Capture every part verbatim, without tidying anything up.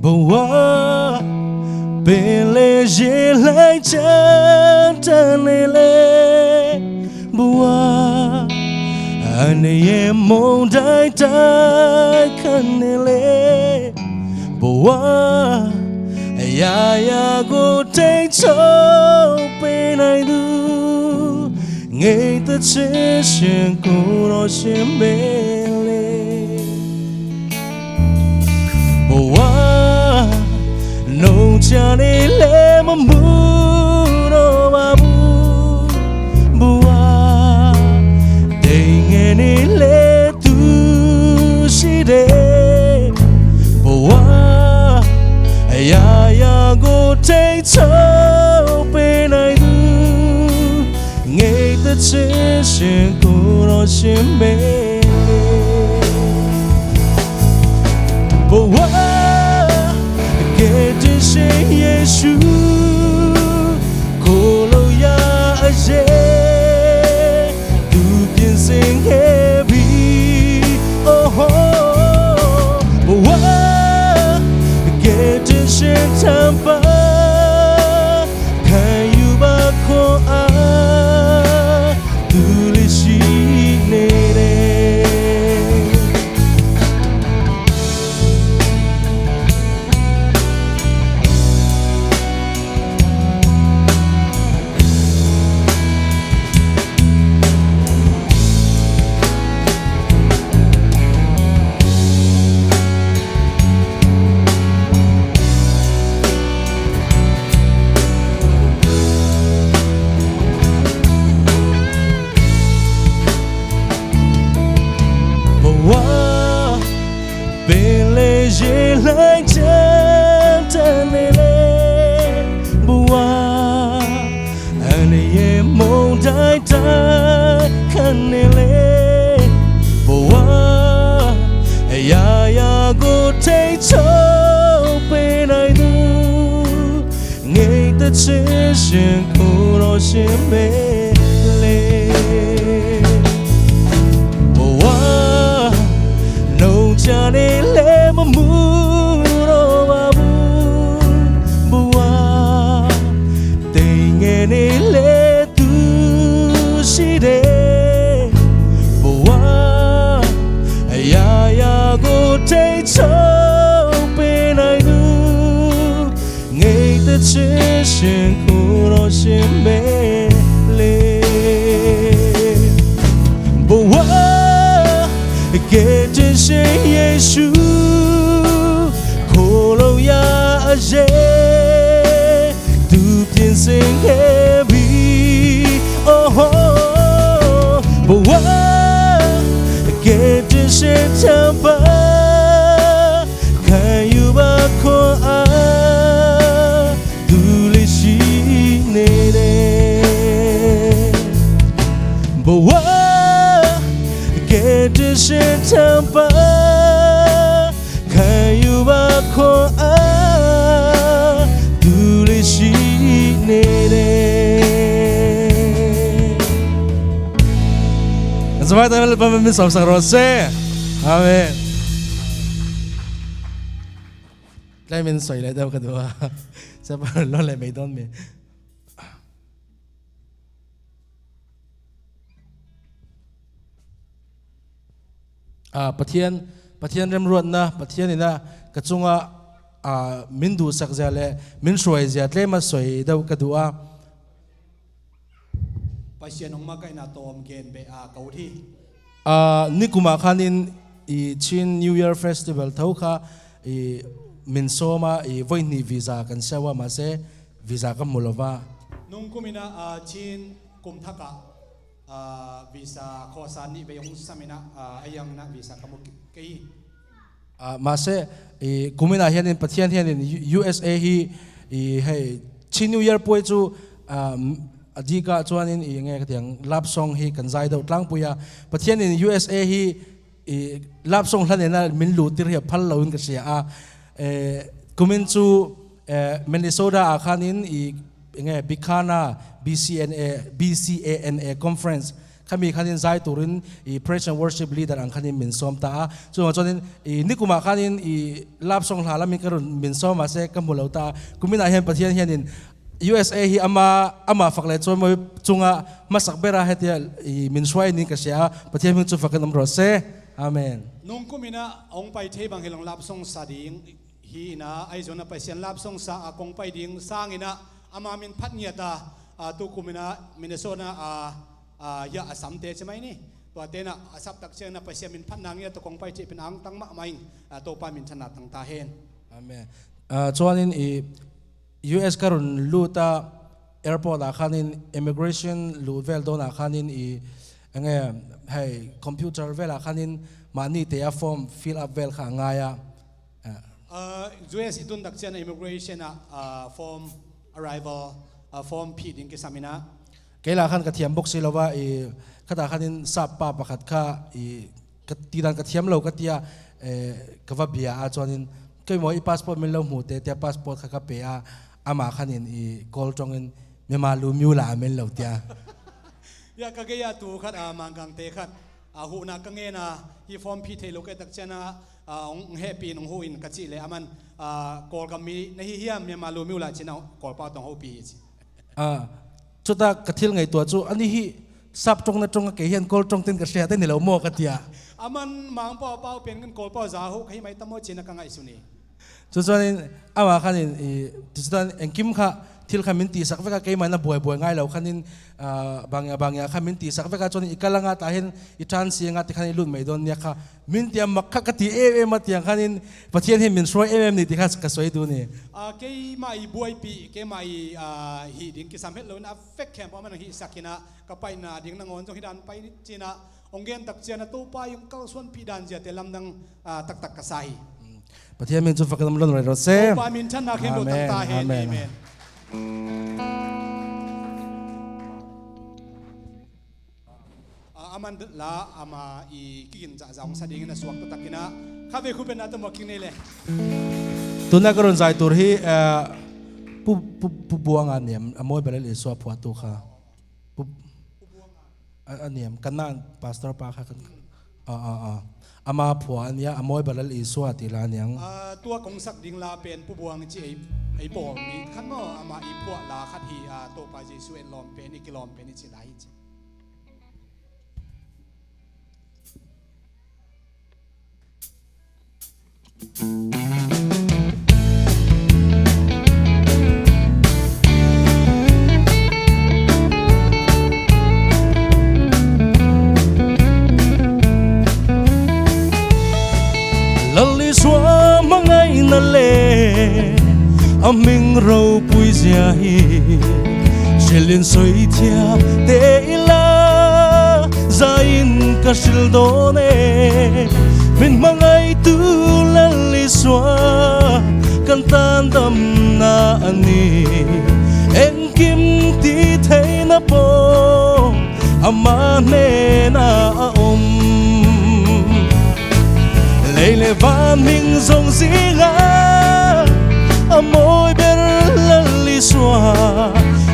ဘဝပင်လယ်ရေလှိုင်းကြမ်းတမ်းနေလေ၊ ဘဝအန္တရာယ်မုန်တိုင်းတိုက်ခတ်နေလေ၊ ဘဝအရာရာကိုထိန်းချုပ်ပေးနိုင်သူ၊ ငြိမ်သက်ခြင်းရှင်ကိုယ်တော်ရှင်မင်းလေ။ ဘဝနှုတ်ချနေလဲမမူတော့ပါဘူး။ ဘဝတိမ်ငယ်နေလဲသူရှိတယ်။ ဘဝအရာရာကိုထိန်းချုပ်ပေးနိုင်သူ၊ ငြိမ်သက်ခြင်းရှင်ကိုယ်တော်ရှင်မင်း။ ဘဝကယ်တင်ရှင်ယေရှု၊ ကိုယ်လုံးရာအရေးသူပြင်ဆင်ခဲ့ပြီ။ အိုဟို ဘဝကယ်တင်ရှင်ထံပါ၊ ခံယူပါခွန်အား၊ သူလေးရှိနေတယ်။ ဘဝပင်လယ်ရေလှိုင်းကြမ်းတမ်းနေလေ၊ ဘဝအန္တရာယ်မုန်တိုင်းတိုက်ခတ်နေလေ၊ ဘဝအရာရာကိုထိန်းချုပ်ပေးနိုင်သူ၊ ငြိမ်သက်ခြင်းရှင်ကိုယ်တော်ရှင်မင်းလေ။ ဘဝနှုတ်ချနေလဲမမူတော့ပါဘူး။ ဘဝတိမ်ငယ်နေလဲသူရှိတယ်။ ဘဝအရာရာကိုထိန်းချုပ်ပေးနိုင်သူ၊ ငြိမ်သက်ခြင်းရှင်ကိုယ်တော်ရှင်မင်းလေ။ ဘဝကယ်တင်ရှင်ယေရှု၊ ကိုယ်လုံးရာအရေးသူပြင်ဆင်ခဲ့ပြီ။ အိုဟို ဘဝကယ်တင်ရှင်ထံပါ၊ ခံယူပါခွန်အား၊ သူလေးရှိနေတယ်။ ဘဝကယ်တင်ရှင်ထံပါ၊ ခံယူပါခွန်အား၊ သူလေးရှိနေတယ်။ စပါးတိုင်းလည်း ပမမင်းဆောင်ဆောင်ရောစေ။ အာမင်။ Lai min soi lai dau ka dua. Sa pa lo lai mai don me. Ah, Pathian, Pathian remruatna, Pathian in ah ka cungah, ah, min duhsak zia le min hruai zia tlemah soi dau ka duh a. Pasian hong makaihna tawm gen beh a ka ut hi. Ah, nikum ah khan in i Chin New Year Festival tho kha i min sawm a, i voi hnih visa kan siau a, mahse visa ka mu lo va. Nung kum in ah, ah, Chin kum thak ah, ah, visa khawsa nih vei hong sam in ah, ah, a yang in ah visa ka mu kei hi. Ah, mahse, i, kum in ah hian in Pathian hian in U-, U S A hi, i, hei, Chin New Year puai chu, ah, a dik ah chuan in i nge ka tiang love song hi kan zai deuh tlangpui a. Pathian in U S A hi, i, love song hlan en a min lut tir hi a phal lo in ka hria a. Eh, kum in chu, eh, Minnesota ah khan in i, i nge, Bikana, B C N A, B C A N A conference Khami khanin zai turin i praise and worship leader ang khanin min sawm ta a. Cuma cuanin i nikumah khanin i love song hla lamin ka run min sawm a se ka hmu lo ta a. Kuminah hian Pathian hianin U S A hi ama, ama fak le chawimawi chunga masak bera hetia i min hruai nin ka hria a. Pathian hming chu fakin awm rawh se. Amen. Nungkuminah hong pai thei bang hi long love song sa ding hi inah, ahi zongin a Pasian love song sa a kong pai ding sanginah ama min phat ngiat a, a, tukuminah Minnesota a, a, hiah a samte ci mai ni. Tuate inah a sap tak ciangin a Pasian min phatna ngiat a kong pai cih pen angtang mahmah ing, a, Topa minthanna tang ta hen. Amen. A, chuanin i U S ka run lut a, airport ah khanin immigration luh vel dawn ah khanin i enge hei computer vel ah khanin mahni te a form fill up vel kha a ngai a. Ah. Ah, U S i tun tak cian immigration ah, ah, form arrival, ah, form phih ding kisam inah. Kei lah khan ka thiam bawk si lo va, i khatah khanin sap pa pakhat kha i ka ti dan ka thiam lo ka tia, eh, ka va bia a chuanin kei maw i passport min lo hmu te tia passport kha ka pe a, ama khanin i kawl tawngin Myanmar lu miu la a min lo tia. Ya ka gei a tu khat a mangkang te khat a huhna ka ngen a hi form phih thei lo kei tak cian a, a, hong hehpih in hong huh in ka cih leh aman, a, Kawlgam mi na hi hiam Myanmar lu miu la cin a Kawlpau tawng hopih hi ci. Ah, chuta ka thil ngaihtuah chu ani hi sap tawng na tawng a kei hian kawl tawng ten ka hria te ni lo maw ka tia. Aman mangpau a pau pen kan Kawlpau za ho ka hi mai ta maw cin a ka ngaihsun hi. Chu chuanin ama khanin i, ti chuan engkim kha thil kha min tihsak vek a keimah na buai buai ngai lo khanin, ah, bangia bangia kha min tihsak vek a chuanin i kal anga tah hian i ṭan si anga ti khan i lut mai dawn nia kha min tia mak kha ka ti em em a tiang khanin Pathian hian min hruai em em ni ti kha ka sawi duh ni. Ah, keimah i buaipih, keimah i, ah, hih ding kisam het loin a vek khempeuh a man a hihsak inah ka paihna ding nangawn zawng hi dan pai cinah hong gen tak cian a Topa i hong kalsuanpih dan ziate lamdang, ah, taktak ka sa hi. Pathian min chu fakin awm lon rero se. Topa min thanna khempeuh tang ta hen. Amen. Amen. Ah, aman la ama i kikin zahzah hong sa dingin a suak taktakin ah kha ve khu pen a tawm a king nei le. Tuna ka rawn zai tur hi, eh, pu, pu, pu buang a niam a mawi belal i suah phuah tu kha. Pu, a, a niam kan nan pastor pa kha kan, a, a, a. Ama phuah a nia, a mawi belal i suah ti la niang. Ah, tua kong sak ding la pen pu buang ci ei, ei pawl mi khan maw ama i phuah la khat hi, ah, Topa Jesu en lawm pen, i kilawm pen i ci la hi ci. Lal Isua hmangaihna le a hming ropui zia hi hrilin sawithiate i la zain ka hril dawn e. Min hmangaitu Lal Isua kan tandamna a ni. Engkim ti theina pawh ama hnena a awm. Lei le van hming zawng zinga a mawi ber Lal Isua,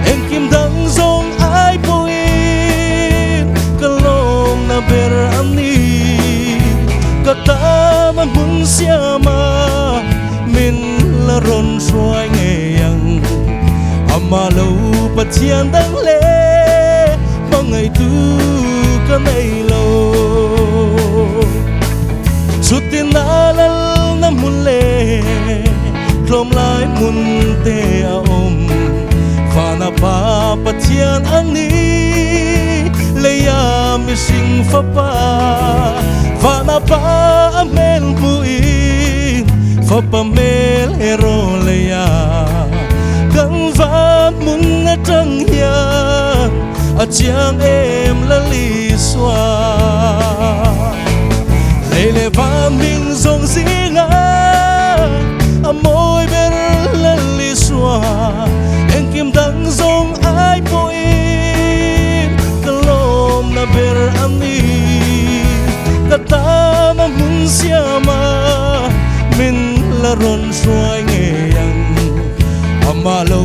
engkim dang zawng ai pawhin ka lawmna ber a ni. Ka tana hmun siama min la rawn hruai ngei ang. Amah lo Pathian dang le hmangaihtu ka nei lo. Chutin a lalna hmun le tlawmlai hmunte a awm. Vana Pa Pathian a ni, leia mihring fapa. Vana Pa a hmel hmuin fapa hmel heraw leia kan van hmun aṭang hian a chiang em Lal Isua. Lei le van hming zawng zinga a mawi ber Lal Isua, engkim dang zawng ai pawhin ka lawmna ber a ni. Ka tana hmun siama min la rawn hruai ngei ang. Amah lo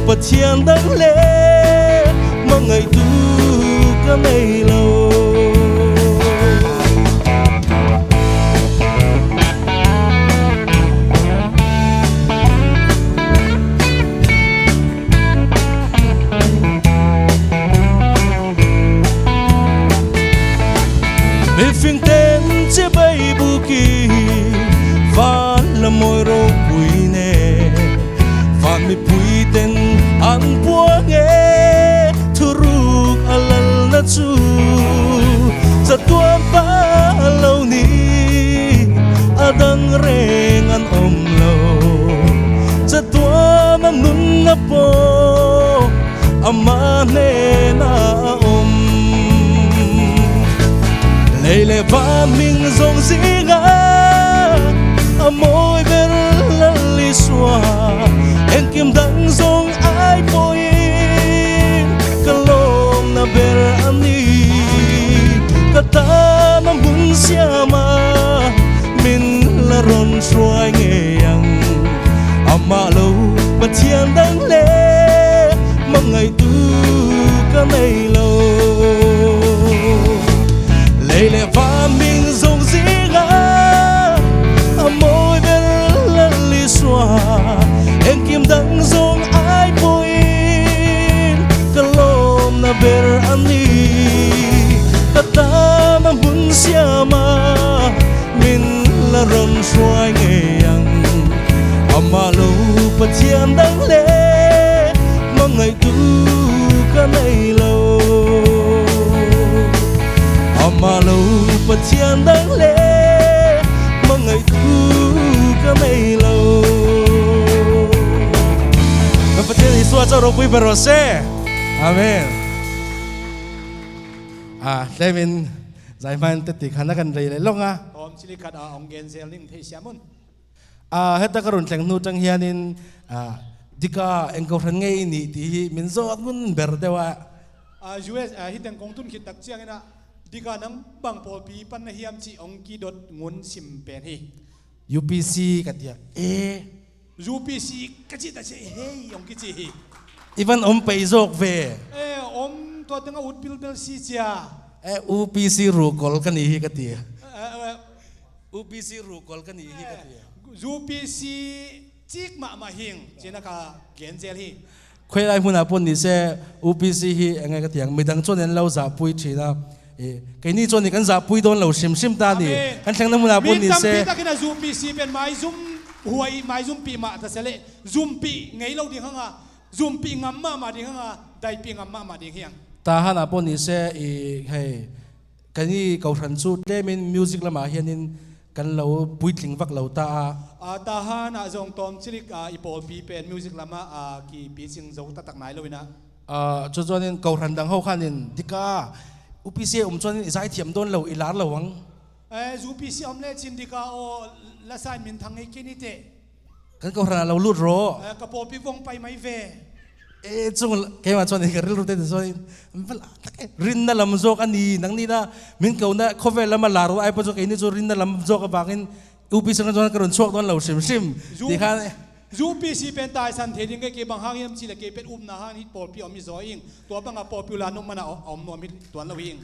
Pathian dang le hmangaihtu ka nei lo. Mifingten cibai buki van la mawi ropui ne. Van mipuiten an puang e, thuruk a lalna cu. Catuam pa lo ni, a dang reng an om lo. Catuam a nunna paw amah hnenah a om. Lei le van hming zong zingah a mawi ber Lal Isua, engkim dang zong ai pawhin ka lawmna ber a ni. Ka tan a mun siamah min la ron hruai ngei ang. Amah lo Pathian dang le mangngaitu ka nei lo. Lei le van hming zong zingah a mawi ber Lal Isua, engkim dang zong ai pawhin ka lawmna ber a ni. Ka tan a mun siamah min la ron hruai ngei ang. Amah lo Pathian dang le mangngaitu ka nei lo. Amah lo Pathian dang le mangngaitu ka nei lo. Ka Pathian Isua ca ropui bero se. Amen. Ah, tlemin zaiman teti khana kan rei le long a. Tawm cili khat a ong gen zel ning thei siamun. Ah, heta ka run thleng hnu tang hianin, ah, dika engko hran ngei ni ti hi min zawt ngun ber deuh a. Ah, U S, ah, hiteng kong tun khit tak ciangin ah, dika nang bang pawlpi pan na hiam ci ong kidot ngun sim pen hi. U P C ka tia. Eh. U P C ka ci ta ci hei ong kici hi. I van om pei zawk ve. Eh, om tua teng a ut pilpel si cia. Eh, U P C rukol ka ni hi ka tia. Eh, eh, U P C rukol ka ni hi ka tia. U P C cik mahmah hing, cina ka gen zel hi. Khuai lai hmunah pawh ni se, U P C hi enge ka tiang, midang chuan en lo zahpui ṭhin a. Eh, keini chuan ni kan zahpui dawn lo hrim hrim ta ni. Amen. Kan thlengna hmunah pawh ni se. Mi tampi takin a U P C pen maizum huai, maizum pih mah ta se leh, zumpih ngei lo ding hang a, zumpih ngam mahmah ding hang a, daipih ngam mahmah ding hiang. Tahanah pawh ni se, i hei, Kan i kohhran cu tlemin music lamah hianin kan lo puitling vak lo ta a. A, Tahan ah zong tawm cilik, a, i pawlpi pen music lamah, a, kipicing zo taktak nai lo inah. A, cucuanin kohhran dang ho khanin dika U P C a um chuanin i zaithiam dawn lo, i lar lo ang. Eh, U P C a om lecin dika aw, lasa in minthang ngei kei ni teh. Kan kohhran ah lo lut rawh. Eh, ka pawlpi vong pai mai ve. Eh, chung keimah chuan i ka rilru te chuan in, rinna lam zawk a ni, nang nina min kohna khawvel lama lar rawh ai pawh chu keini chu rinna lam zawk avangin U P C lam chuan ka rawn chhuak dawn lo hrim hrim. Zu-, ti khan. U P C pen taisan thei ding kei, kei bang hang hiam cih leh kei pen upna hang hi pawlpi a om hi zaw ing. Tua banga pawlpi ula nuam mana a om nuam hi tuan lo hi ing.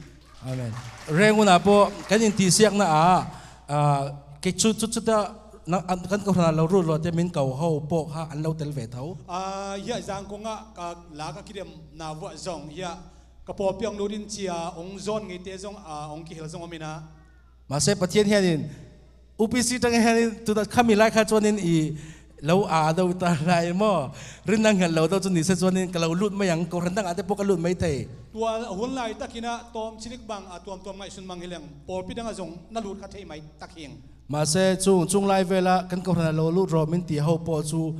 Amen. Rangoon ah pawh kan intihsiakna ah, ah, kei chu, chu, chu ta, na, an, kan kohhran ah lo lut rawh te min ko ho pawh kha an lo tel ve tho. Ah, hiah Zangkong ah ka la ka kidemna vuah zong hiah ka pawlpi hong lut in cia hong zawn ngeite zong, ah, hong kihel zong om inah. Mahse Pathian hianin U P C tang hianin tuta khami lai kha chuanin i lo a do ta lai maw? Rinna nghet lo deuh chu ni se chuanin ka lo lut mai ang, kohhran dangah te pawh ka lut mai thei. Tua hun lai takinah tawm cilik bang a tuamtuam ngaihsun mang hi leng pawlpi dangah zong na lut kha thei mai tak hi ing. Mahse chung, chung lai velah kan kohhran ah lo lut rawh min ti ho pawh chu,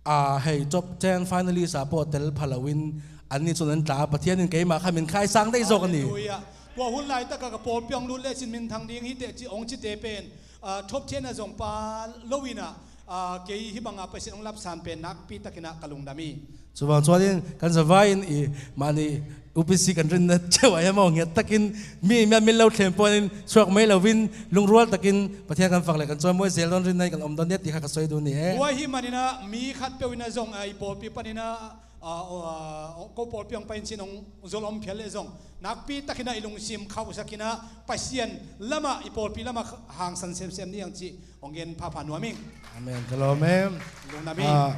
a, hei, top ten finalist ah pawh tel pha loin anni chuan an tla a, Pathianin keimah kha min khaisang daih zawk a ni. Halleluia. Tua hun lai taka ka pawlpi hong lut lecin min thang ding hi teh ci, hong cite pen, a, top ten a zong pa lo inah, a, kei hi banga Pasian hong lapsan pen nakpi takinah ka lungdam hi. Chuvang chuanin kan zavaiin i mahni U P C kan rinna cheu ah hian maw ngiat takin mi, mi, min lo thlem pawhin chhuak mai lovin lungrual takin Pathian kan fak leh kan chawimawi zel dawn rinna hi kan awm dawn nia tih kha ka sawi duh ni e. Huai hi maninah mi khat peuhinah zong, a, i pawlpi paninah, ah, ah, ko pawlpi hong pai in cin hong zol om phial leh zong nakpi takin ah i lungsim khauhsak in ah Pasian lamah, i pawlpi lamah hangsan semsem ni ang cih hong gen phapha nuam ing. Amen. Ka lawm em. Lungdam ing. Ah,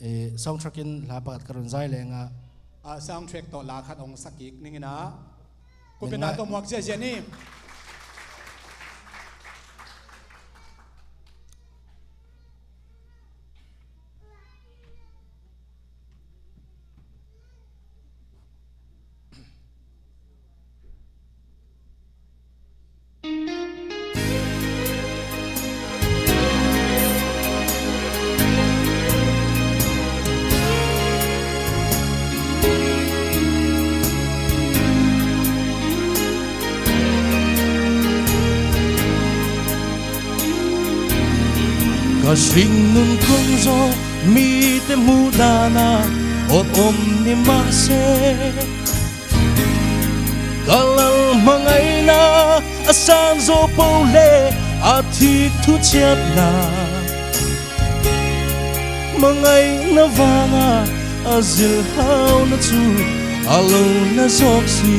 eh, soundtrack in hla pakhat ka run zai leng ah. Ah, soundtrack tawh hla khat hong sak kik ning in ah. Ko pena tawh muak ziahziah ni. Ka hringnun kong zawh mite muhdana awt om ni mah se, ka lal hmangaihna a sang zo po le a thik thuciatna, hmangaihna vanga a zilhauna cu a lo na zawk si.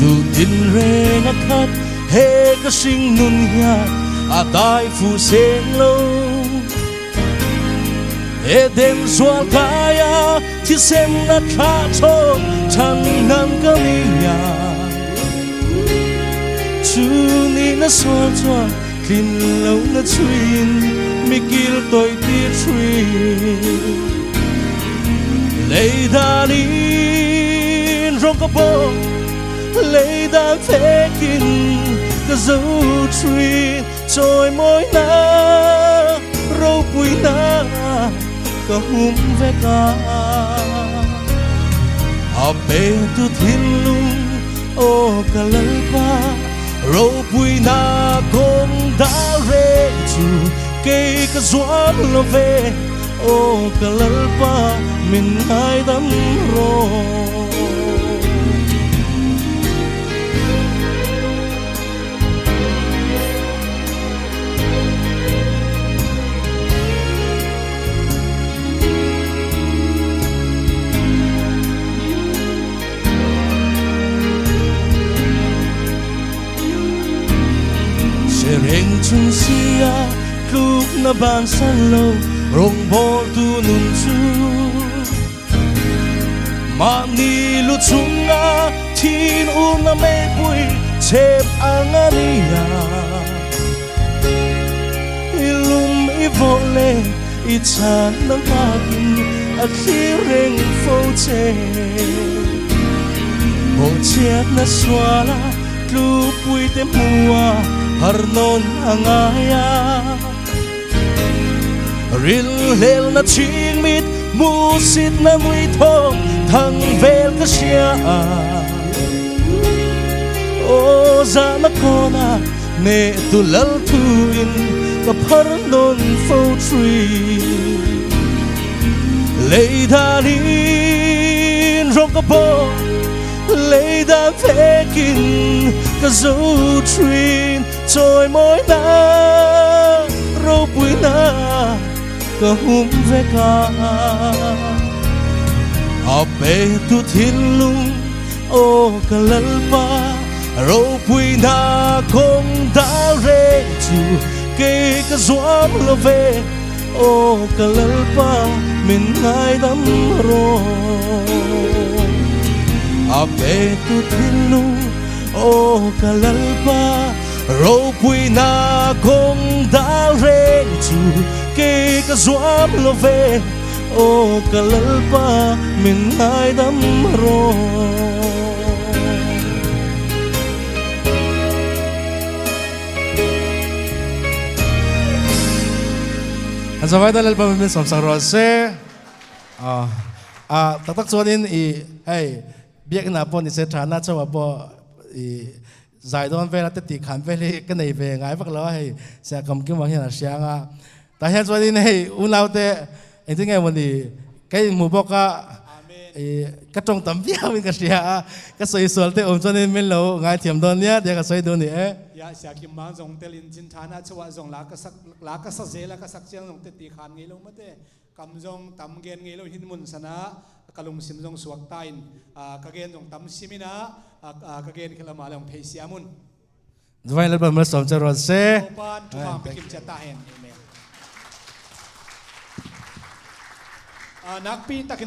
Duh tinreng a khat he ka hringnun hiah a tai fuh seng lo. Eden zualkai-a thisen a thlah thawn thangnan ka mi a, cu nih na sual cuah tlin lo na cuih in mikil toih ti thuih. Leidan in rong ka bawh, leidan vekin ka zo thuih. Cawimawina, ropuina ka hum vek a, a petu thinlung aw ka Lalpa, ropuina kong dal reng cu kei ka zuam lo ve. Aw ka Lalpa, min ngaidam raw. Sereng chung si-a tlukna bansan lo rongbawltu nuncu, mahni lu cungah thin-umna meipui cep a ngah ni-a, i lum i vawh le i chan na ngak in a thlir reng fo ce. Bawhciatna sualah tlupuite hmuah har nawn a ngai-a, rilhelna cingmit musitna nui thawng thangvel ka hria a, aw zahna kawnah nehtu lal thu in ka phar nawn fo thuih. Leidan in rong ka bawh, leidan vekin ka zo thuih. Cawimawina, ropuina ka hum vek a, a petu thinlung aw ka Lalpa, ropuina kong dal reng cu kei ka zuam lo ve. Aw ka Lalpa, min ngaidam raw. A petu thinlung aw ka Lalpa, ropuina kong dal reng cu kei ka zuam lo ve. Aw ka Lalpa, min ngaidam raw. An zawai ta Lalpa min sawmsak raw se. Ah, ah, taktak chuan in i, hei, biakna pawh ni se, thana chauh a pawh i zaidawn vel a teti khan vel hi ka nei ve ngai vak lo a, hei, Sia Kam Kim Wang hian a hria a. Tah hian chuan in hei unaute, engtin nge maw ni, ka inhmu bawk a, i, ka ṭawng tam viau in ka hria a, ka sawi sual te awm chuan in min lo ngaithiam dawn nia tia ka sawi duh ni e. Ya, Sia Kim Mang zong telin cin thana chua zong la ka sak, la ka sa zel a ka sak ciang zong teti khan ngei lo mate. Kam zong tam gen ngei lo hin mun sana ka lungsim zong suak ta in, ah, ka gen zong tam simin ah, ah, ah, ka gen khel ama le hong thei siam un. Vai lalpan mal sawm ca ruat se. Topan thupha hong pia kim ciat ta hen. Amen. Ah, nakpi takin